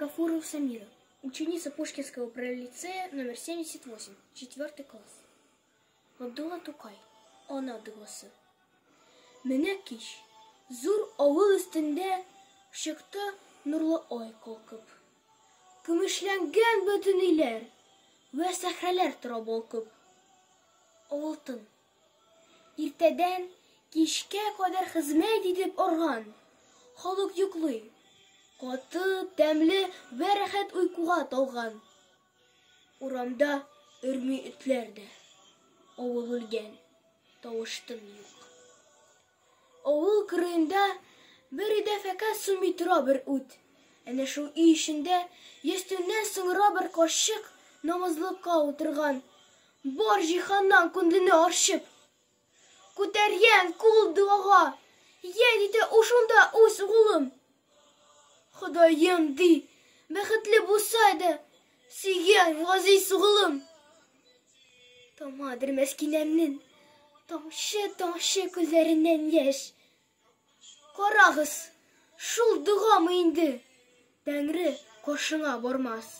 Гафурова Самира, ученица Пушкинского пролицея номер 78, 4 класс. Габдулла Тукай, Ана догасы. Менә кич, зур авыл өстендә чыкты нурлы ай калкып. Көмешләнгән бөтен өйләр вә сәхрәләр тора балкып. Авыл тын. Иртәдән кичкә кадәр хезмәт итеп арган халык йоклый. Каты, тәмле вә рәхәт уйкуга талган. Урамда өрми этләр дә. Авыл үлгән, тавыш-тын юк. Авыл кырыенда бер өйдә фәкать сүнми тора бер ут. Әнә шул өй эчендә ястүннән соңра бер карчык намазлыкка утырган. Бар җиһаннан күңлене арчып. Күтәргән кул догага, Йә, диде, ул шунда үз угылым. Ходаем, ди, бәхетле булса иде, сөйгән газиз угылым. Тамадыр мәскинәмнең тамчы-тамчы күзләреннән яшь. Карагыз, шул догамы инде? Тәңре каршыңа бармас.